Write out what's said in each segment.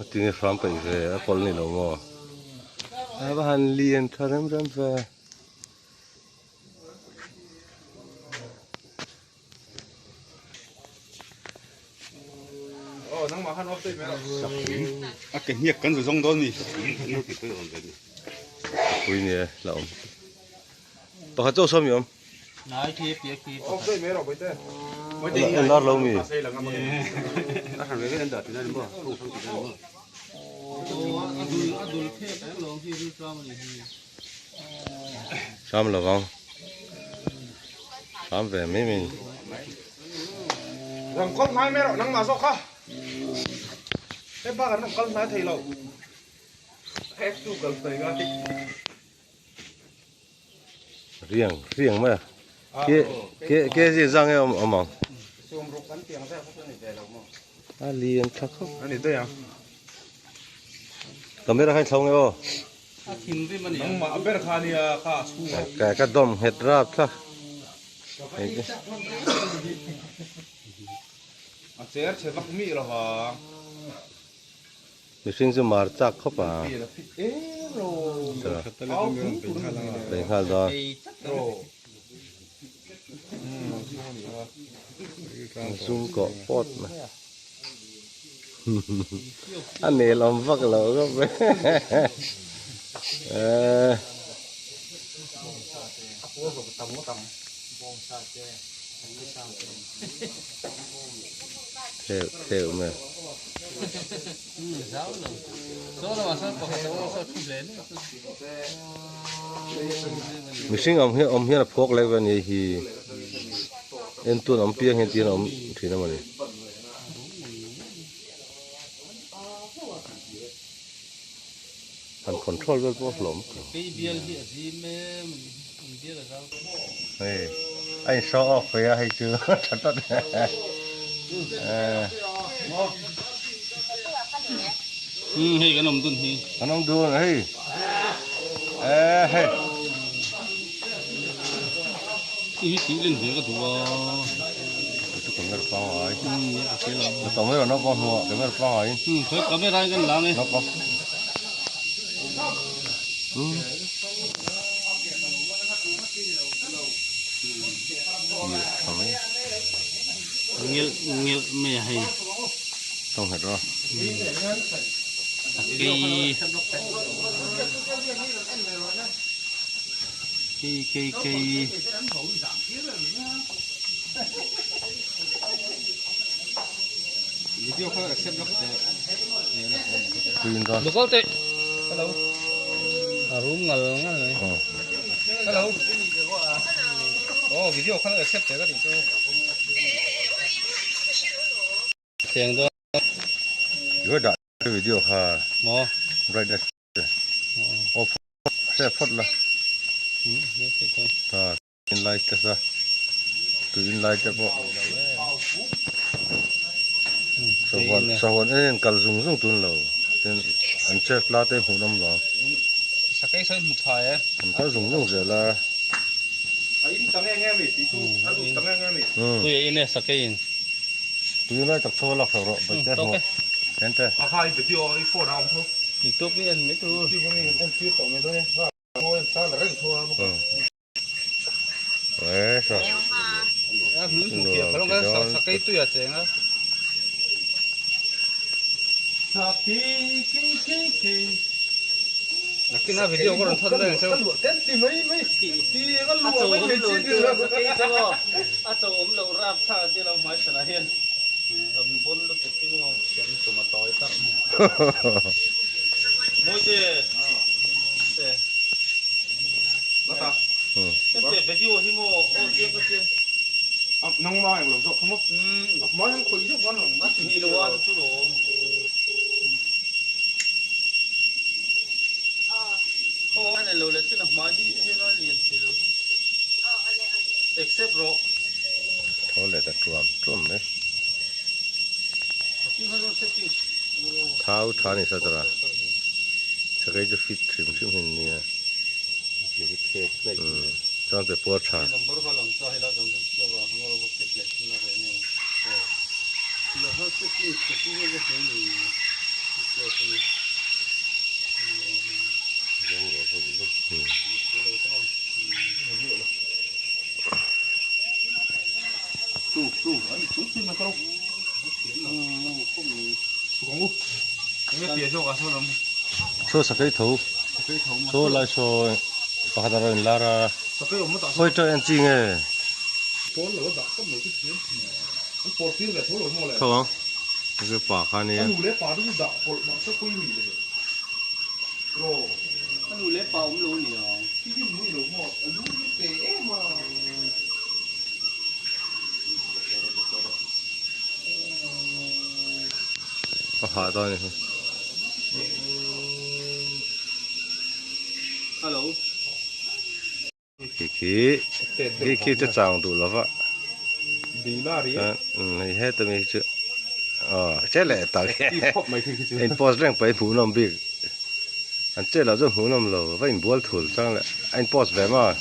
Tinge hram peih ve a kawlh ni lo maw? A va han lian tha rem rem ve. A ke hniak kan zu zawng dawn mi. Pui ni e la awm. Pakhat chu sawm i awm. En lar lo mi. Hram lo vang. Hram ve mai mai. Rang kawp ngai mai rawh nangmah zawk kha. He bak an rawn kal hnai thei lo. Riang riang mai a. Ke ke ke zi zang e awm awm ang. A lian tha khawp. Ani daih ang. Camera kha in thlo nge aw. Nangmah a ber kha ania kha a chhung a. Ka ka dawm nghet rap thlak. A cher chhe vak mi lo vang. Mihring chu mar chak khawp a. Bei nghal dawn. Zoom kawh pawt mai. A nel awm vak lo khawp mai. Theuh theuh mai. Mihring awm hian awm hian a phawk lek ve a ni hi entuan awm piang hian tihian a awm thin a mawni. Han control vel pawh a hlawm hei a in show off ve a hei chu tha tlat Hei kan awm dun hi. Kan awm dun hei e hei. Hi tih len ve ka duh a. Chu camera pangngai. Camera naupang hmuh ah camera pangngai in. Khawi camera in kan lang e. Naupang. Ngel ngel mai a hei. Tawng nghet rawh. Sakei. Kei kei kei. Video kha accept lawk teh. Local teh. Hello. A rum ngal ngal mai. Hello. Oh video kha accept teh ka tih chu. Cheng dawn. Yo dah video kha. Maw. Right that. Oh hre phawt la. Ta in lai te sa tui in lai te pawh sahuan sahuan en en kal zung zung tun lo tin an chet la te hmuh nawm lo Sakei sawi hmu phai e. An kal zung zung zel a. A in ta nge nge mi tih chu a lut ta nge nge mi. Tui a in e sakei in. Tui lai tak chho a lak hreuh rawh baite hmuh ten te. A khai video i phone a awm tho. I tawp i en mai tur. Youtube ami en tir tawh mai dawn e. Ngawi an tan reng tho a bawk a. E sa. A hmun hmuh fiah khalawng ka sakei tui a cheng a. Sakei kei kei kei. Nakin a video ka rawn thawt daih ang cheu. Ka luah ten ti mai mai ti ka luah mai mai chi ti lo. Sakei chu aw a cho awm loh rap thlak a ti lo hmai chhanah hian kan bawn lutuk hi maw. Kan tum a tawi tarh mai. Mawite te Lata. Te video hi maw aw chiang ka chiang. Nangmah eng lo zawk kha maw. Mahni an khawih zeuh khan lang. A ni lo a chu lawm. Aw a nei lo leh chin a hmai hi hei lai lian thei lo hi. Accept rawh. Tho leh ta tuam tuam mai. Thau tha ni sa tara. Sakei chu fit hrim hrim hin nia. Chuan pe puar tha. Ang u. Enge piah zawk ah sawn awm. Saw sakei tho. Sakei tho maw. Saw lai saw pakhat a rawn inlar a. Sakei awm matah sawn. Khawi tawh en chi nge. Pawl lo a dah tawp mai chu thiam. An pawl tir ve tho lo maw le. Tho ang. Hei pa kha nia. A nu leh pa te chu dah pawlh mahse pawi mi le. Ro. A nu leh pa awm lo nia. Khi hi mui lo maw. A lu hi pe em a. A hah dawn a ni. Hello. Khi khi khi khi chu chang duh lova. Hei heta mi hi chu aw che leh tak in post reng pawh hi hmuh nawm bik an che loh chuan hmuh nawm lo va inbual thul chang leh a in post ve maw.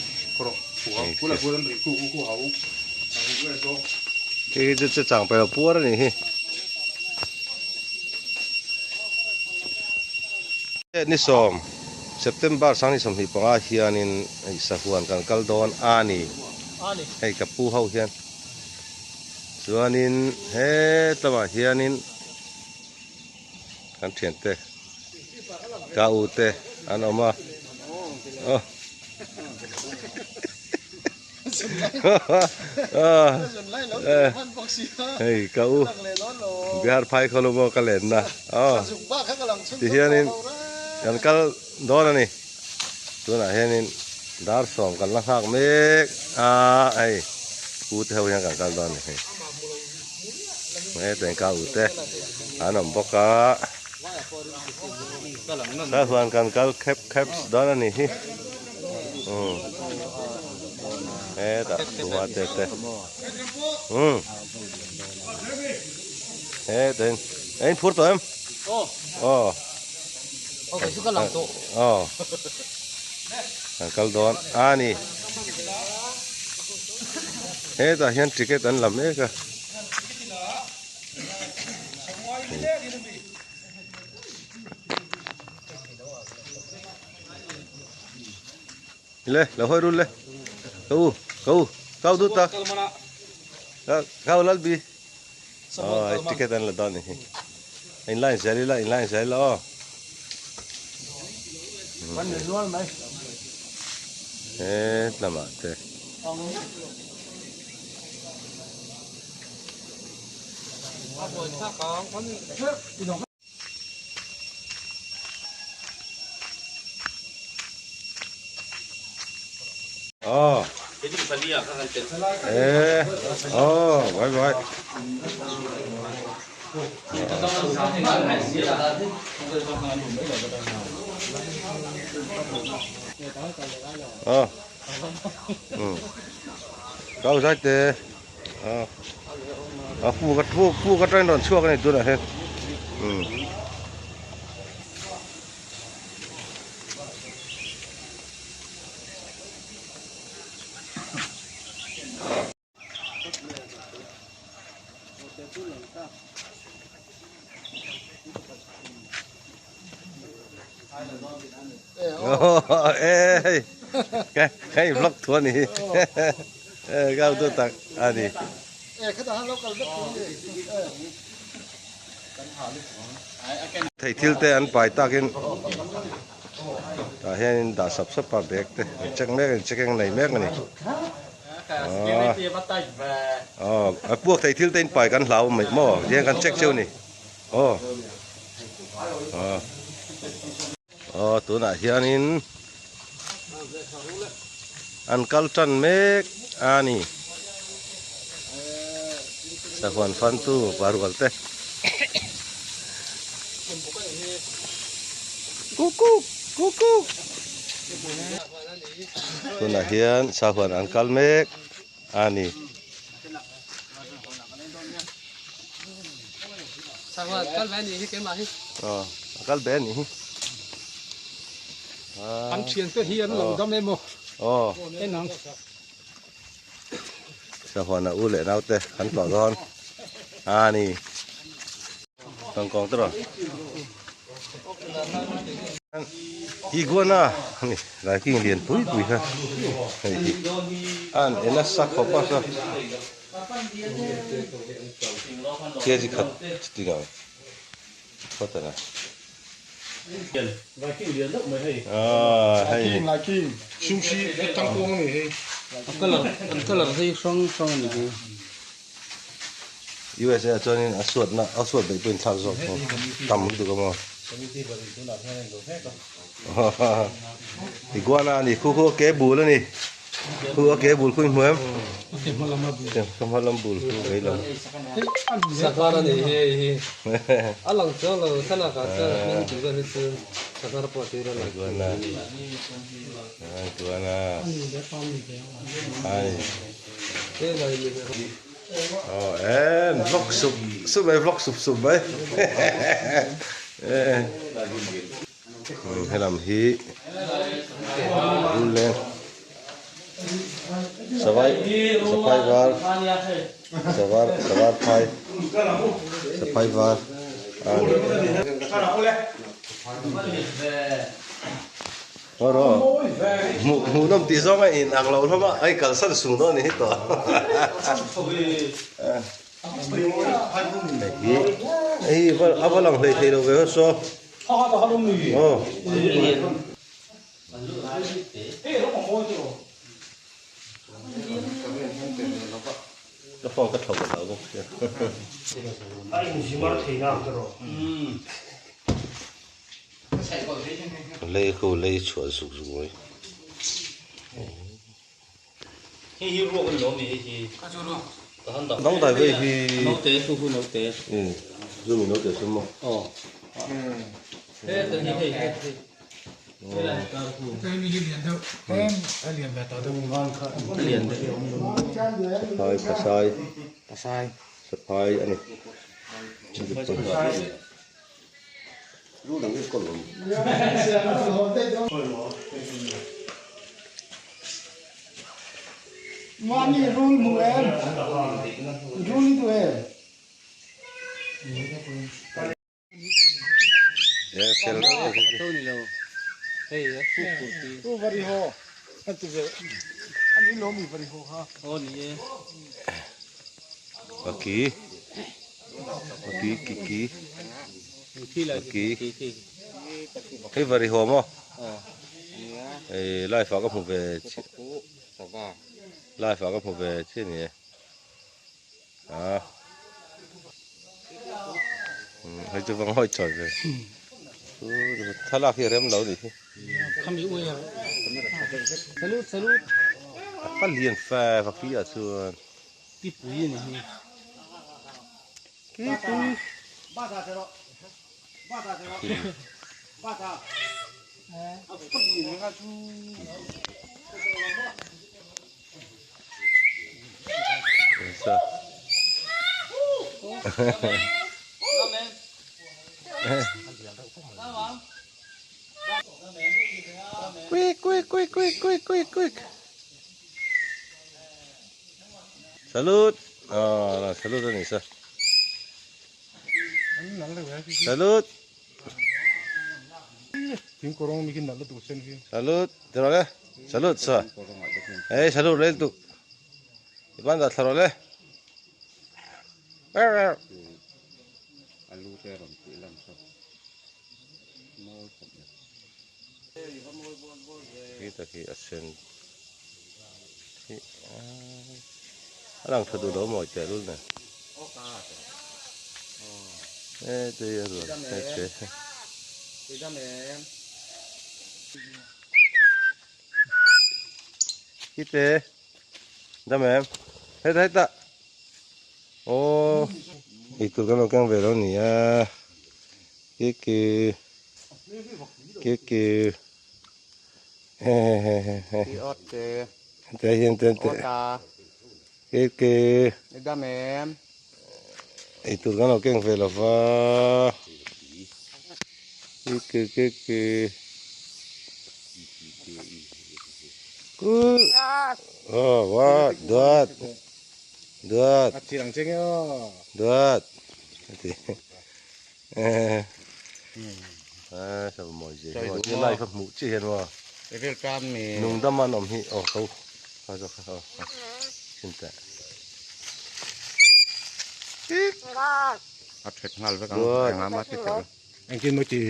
Khi khi chu che chang pawh puar a nih hi. Ni sawm September 2025 hianin hei sahuan kan kal dawn a ni. Hei ka pu ho hian chuanin hetlawmah hianin kan thiante ka u te an awm a. Hei ka u Bihar phai khaw lumaw ka lenna aw tihianin kan kal dawn a ni tunah hianin dar sawm kan la nghak mek a hei u te ho hian kan kal dawn a ni hei heta ka u te an awm bawk a sahuan kan kal khep khep dawn a ni hi. Umm hetah khuma te te umm hetah in a in phur tawh em aw aw an kal dawn a ni hetah hian ticket an la mek a. Le lo hawi rul le ka u ka u ka u dut ta ka u lal bi oh ticket an la dawn ni hi in line zel ila in line zel ila aw he lamah te Ờ. Ê, ờ, bye bye. Ờ. Ừ. Câu sách tê. Ờ. A puk a puk puk atangin rawn chhuak a ni tunah hian umm. Ê hei cái cái vlog thua ni cao tu tak a ni thei thil te an pai takin tah hianin dah sap sap a bag te an check mek a ni checking nei mek a ni aw a puak thei thil te in pai kan hlau mai maw tihian kan check cheu a ni aw aw tunah hianin an kal tan mek a ni sahuan fantu parual te kukuk kukuk tunah hian sahuan an kal mek a ni. Aw a kal ve a nih hi. An thian te hi an lo dam em aw. Aw. En ang. Sahuan a u leh nau te an tlawh dawn a ni. Tangkawng te rawn. Iguana ani laiking lian pui pui kha hei hi an en nasa khawp a saw kg khat chuti ang. Phawt a. Viking lian deuh mai hei. Ah hei. Viking Viking Sumsi tangkawng a ni hei. A colour an colour hi hrang hrang a ni hi. USA ah chuanin a suatna a suat daih pawh inthlak zawk thung tam lutuk a maw. Iguana a ni khu khu a ke bul a ni. Khu a ke bul khu i hmu em? A ke hma lam a bul. Ke hma lam bul khu vei lam. Sangha a ni hi hei hi. A lang chuang lo thlalak ah chuan a hming tih vel hi chu sangha pawh tir a lang. Iguana. Iguana. Ai. He lai ni ve. Oh em vlog sup sup mai vlog sup sup mai. Helam hi rul leng savai saphai var savar savar phai saphai var a ni aw rawh hmuh hmuh nawm tih zawng a in ang lo hlawm a hei kalsan sung dawn a ni hi tawh hei hi a va lang hlei thei lo ve saw. Aw. Ka phone ka thlo lo bawk sia. Lei khu lei chhuah zuk zuk mai. Hei hi ruak a ni lo mi hei hi. Dang dai vei hi. Note chu hu note. Zu mi note chu maw. Aw. He ta hi hei hei hei. Saphai pasai. Pasai. Saphai a ni. Mahni rul hmu em? Rul i duh em? Tu vari haw a ti ve. A ni lo mi vari haw kha. Aw ni e. Paki. Paki kiki. Paki. Hei vari haw maw? Hei live ah ka hmu ve chiah. Live ah ka hmu ve chiah ni e. Ah. Hei chu va ngawi chawi ve. Thlalak hi a rem lo nih hi. Salute salute. A pa lian fe vaki ah chuan. Kipui a ni hi. Kipui. Sa. Quick, quick, quick, quick, quick, quick, quick. Salute. Ah, salute ani sa. Salute. Salute. Tiro le. Salute sa. Hey, salute le tu. Iban da tharo le. Khi ta khi a sen. Khi a lang tha duh lo mawi teh lul nen. E te a rual e te. Khi te. Dam em. Heta heta. Aw. Eitur kan lo keng ve lo nia. Kiki. Kiki. Te hian te te. Kiki. Eitur kan lo keng ve lo va. Kiki kiki. Ku. Oh, what? Duat. Duat. Duat. A sao mawi zia hi maw ti live a hmuh chiah hian maw nung dam an awm hi aw ko kha zawk kha aw chin teh a thet nghal vek ang engah mah ti tawh lo. Engtin maw ti.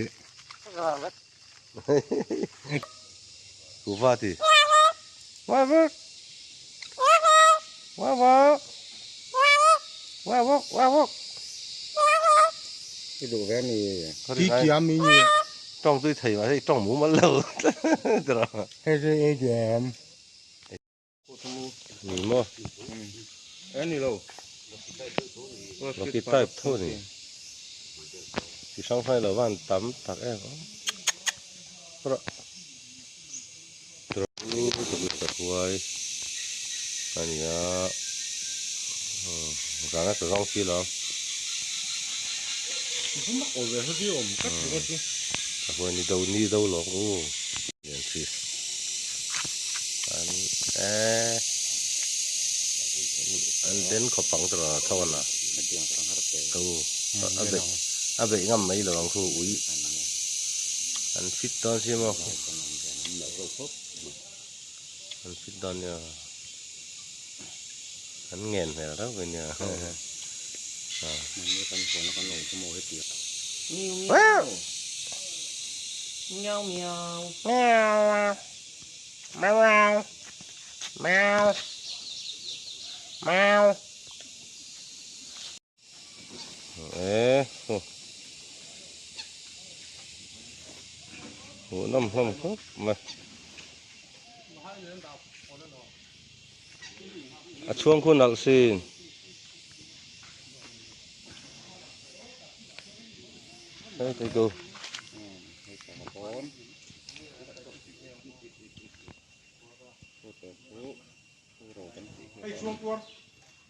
Kuhva ti. Wah wah wah. Wah wah wah wah. I duh ve mi. Ti kiam mi ni. Tawng tui thei mahse i tawng mumal lo. Hei chu ei duh em. Ni maw? E ni lo. Rocky type tho ni. Chi hrang hrang lo van tam tak em. Rawh. Huai a ni a. Zan a ta zawng si lo. Huai ni do ni do lo u. Lian chi. An e an den khawp ang tawh a tho a u a beih a beih ngam mai lo ang khu ui an fit dawn si maw an fit dawn nia an ngen hmel reuh mai nia. Hmuh nawm hlawm khawp mai. A chhuang khu nalh sin. Hei tei ko.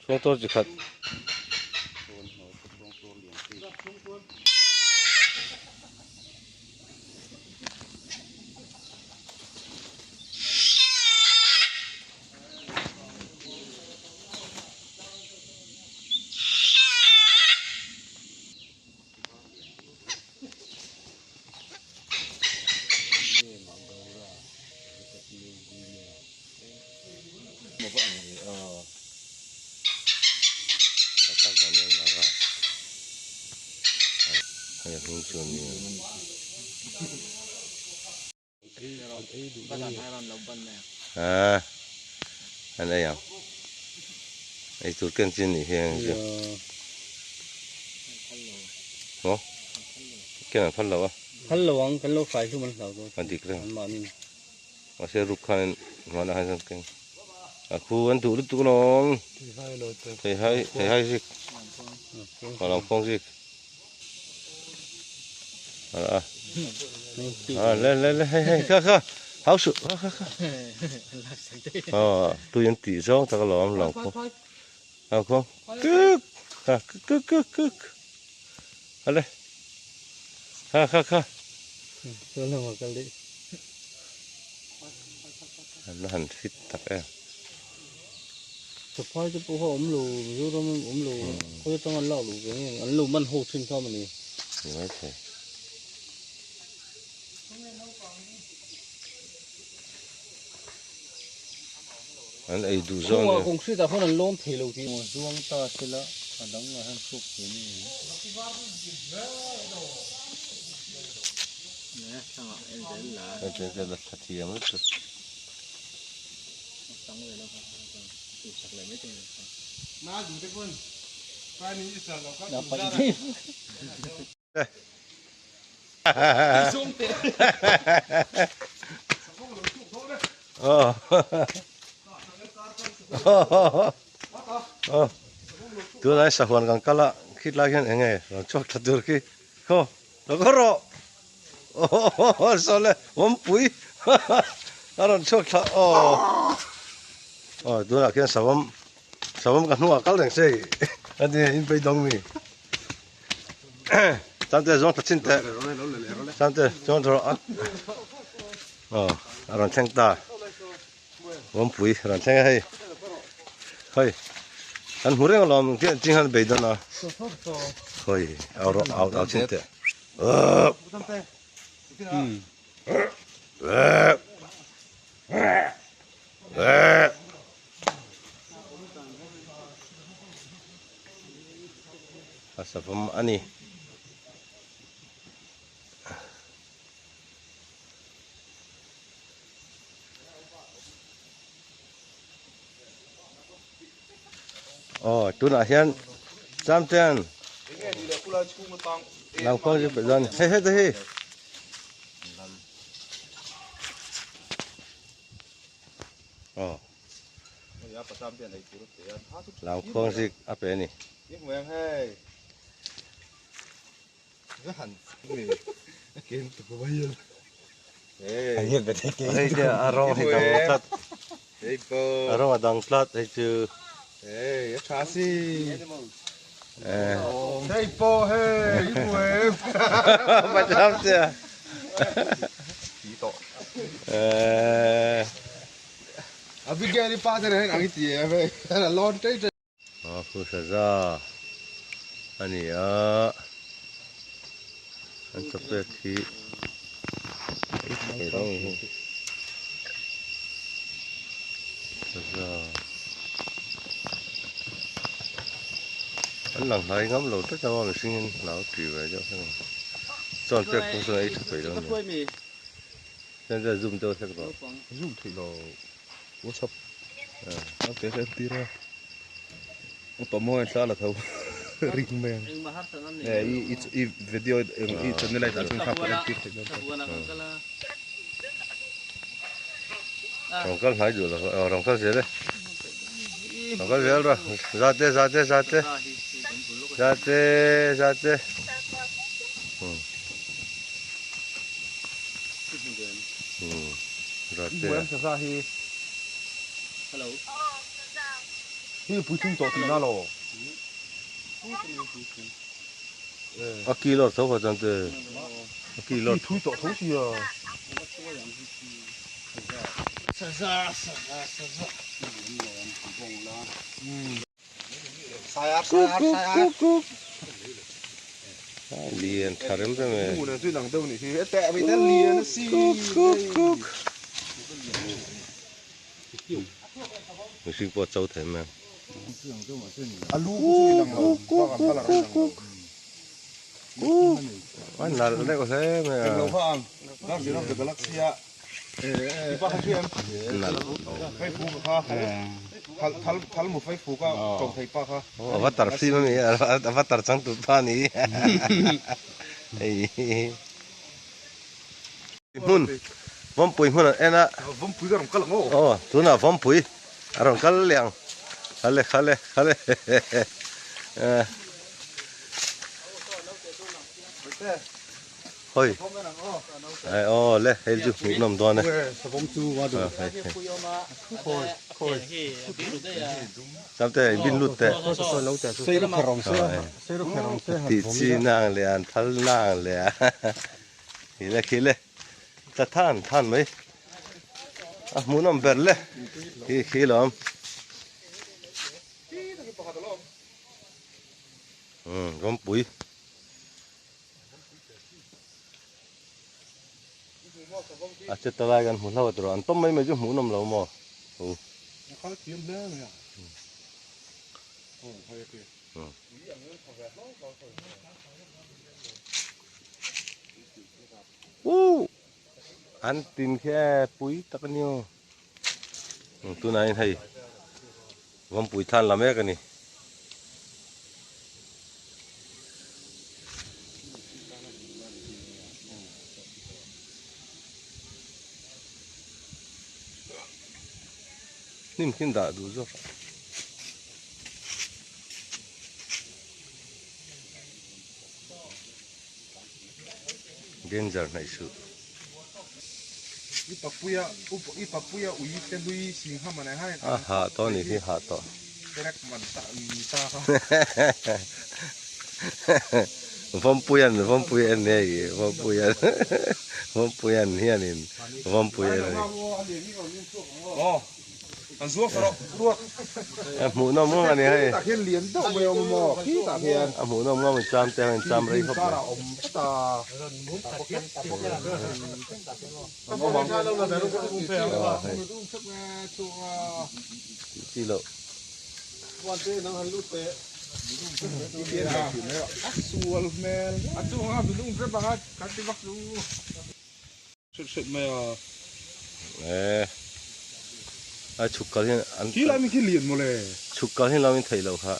Chhuang tuar chi khat. Hei a hming chu a ni a. Aa an ei ang ei tur ken chi anih hi ang chu maw ken an phal lo a phal lo ang kan lo fai hlum an hlau dawn a dik reng an mahni mahse ruk khan hmanah khan keng a khu an duh lutuk alawm theihai theihai zik lamphawng zik. À à lên lên lên hey hey kha kha háo sự kha kha kha ờ tôi yên tỉ gió ta có lòm lòng không à không cứ à cứ cứ cứ cứ lên kha kha kha nó hành fit tak em Saphai te pawh kha a awm lo Mizoram a awm lo khawi atanga an lak luh ve nge an lo man ho thin kha mawni. Ni mai thei. An ei duh zawng nia. Kawng hriat ah khawn an lawm thei lo tih. Zuang ta sela a dang ah hian chhuak thei ni. En zel la thla thiam lutuk. Tunah sahuan kan kal a khitlai hian eng nge rawn chhuak tha tur khi khaw lo khaw rawh. Aw saw le awmpui a rawn chhuak thla aw aw tunah khian savawm savawm ka hnungah kal reng se a ni in pei dawng mi chante zawng tha chin teh chante zawng tha rawh a aw a rawn thleng ta awmpui a rawn thleng a hei hei kan hmu reng alawm ching han bei dawn a hawi au rawh au au chin teh. A savawm a ni. Aw tunah hian Champion Langkhuang chu pe dawn hei hei te hi aw Langkhuang zik a pe a ni. Hei te a rawng hi dang tlat a rawng a dang tlat hei chu A khu saza a ni a, an chawpek hi hei rawng hi saza an lang hlai ngam lo tlat a mihring in hlau ti ve deuh hlek ang chuan pek pawh chuan ei tha peih lo a ni chuan chuan zoom deuh hlek rawh zoom theih lo WhatsApp a te ka entir a tawm ho hian thla la tho ring mai ang i i video i channel a i dah chuan thla pawh entir theih dawn Rawn kal hnai duh lo aw rawn kal zel e rawn kal zel rawh za te za te za te za te za te za te Hello. Hi puitling tawh tihna lo. A ki lawr tho kha chuan te a ki lawr thui tawh tho sia. Saza saza saza. Sayar sayar sayar. Lian tha rem rem e. Mu nen chu inang deuh nih hi. E teh mai te lian a si. Kuk kuk kuk. Mihring pawh a cho thei mai ang. A lu khu chu inang lo. Bak an colour a inang lo. A nalh deuh hle mai a. Englo kha ang. Guardian of the Galaxy a i pa kha hria em? Nalh. Feifu ka kha. Thal thal thal mu feifu ka tawng thei pa kha. Avatar film ami avatar changtu pa ni. Hei. Hmun Vawmpui hmun an en a. Vawmpui ka rawn kal ang aw. Aw tunah Vawmpui a rawn kal leh ang. Khale khale khale eh. Hoi. Ai aw le hei chu hmuh nawm dawn e. Samte in bin lut teh. Tih chi nang leh an phal nang leh a. Khi le khi le tla than than mai a hmuhnawm ber le khi khi lawm umm rawmpui a che ta lai kan hmu hlauh tur an tawm mai mai chu hmuhnawm lo maw u Woo! An tin khi e pui tak a ni aw. Tunah hian hei Vampui thlan la mek a ni. Hnim khin dah duh zawk. Danger hnaih suh. I papuia i papuia ui te hlui singha man ai hain a hah tawh anih hi hah tawh. Perek man ta ni ta kha. Vawmpuian vawmpui en hei vawmpuian vawmpuian hianin vawmpui en a ni. Aw. An zuak rawh ruat. A hmuhnawm ngam a ni hei. Khitah khian lian deuh mai a awm a maw khitah khian. A hmuhnawm ngam in cham te hian cham rei khawp mai. Karah awm tlat a. Chi loh. A sual hmel. A chungah minung hrep ang a kan ti vak chu. Hrilh hrilh mai a. Eh. Ai chhuk kal hian an Khi lai mi khi lian mawle. Chhuk kal hian lo in theih loh kha.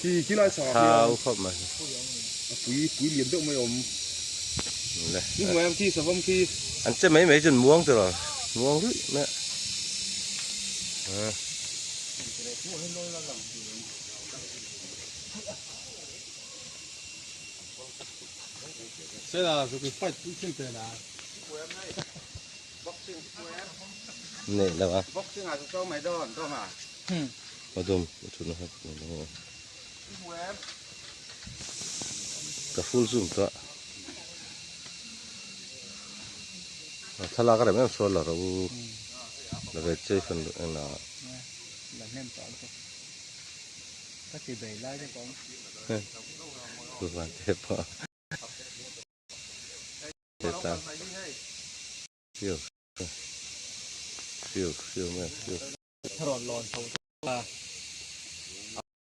Khi khi lai chhak ah khian. Thau khawp mai. A pui pui lian deuh mai a awm. Le. Ni hmuai ang khi savawm khi. An che mai mai chuan muang tiraw. Muang ruih mai a. Nei lo a. A dum a thutna kha ka full zoom tawh a thlalak a rem em sawn la ro la ve chei fan eng ah.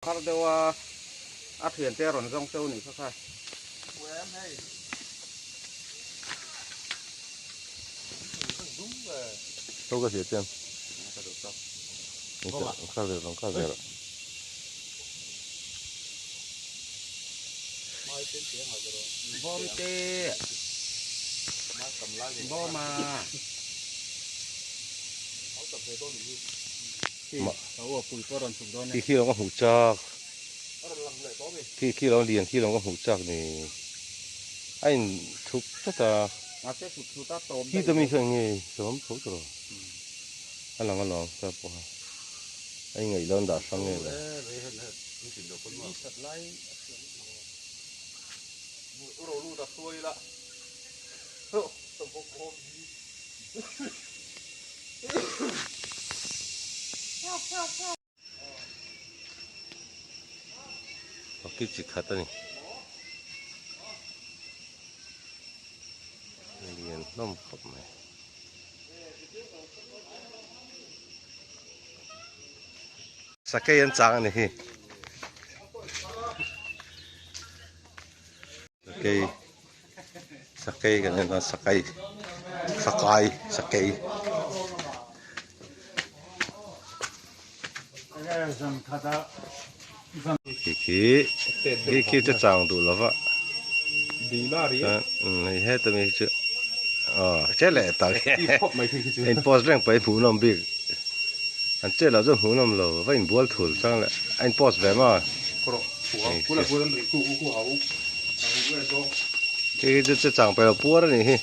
Thar deuh a a thian te a rawn zawng cheu nih kha kha. Bawm te bawm a. Khi khi lo ka hmuh chak khi khi lo lian khi lo ka hmuh chak ni a in thup tlat a khi te mi kha nge sawm tho tawh a lang alawm ka pawh a a ingaih dawn dah hrang nge le. Hockey chi khat a ni. Lian hlawm khawp mai. Sakei an chang a ni hi. Sakei sakei kan en a sakai sakai sakei. Khi khi khi khi chu chang duh lo va hei heta mi hi chu aw che leh tak in post reng pawh hi hmuh nawm bik an che loh chuan hmuh nawm lo va inbual thul chang leh a in post ve maw. Khi khi chu che chang pawh puar a nih hi.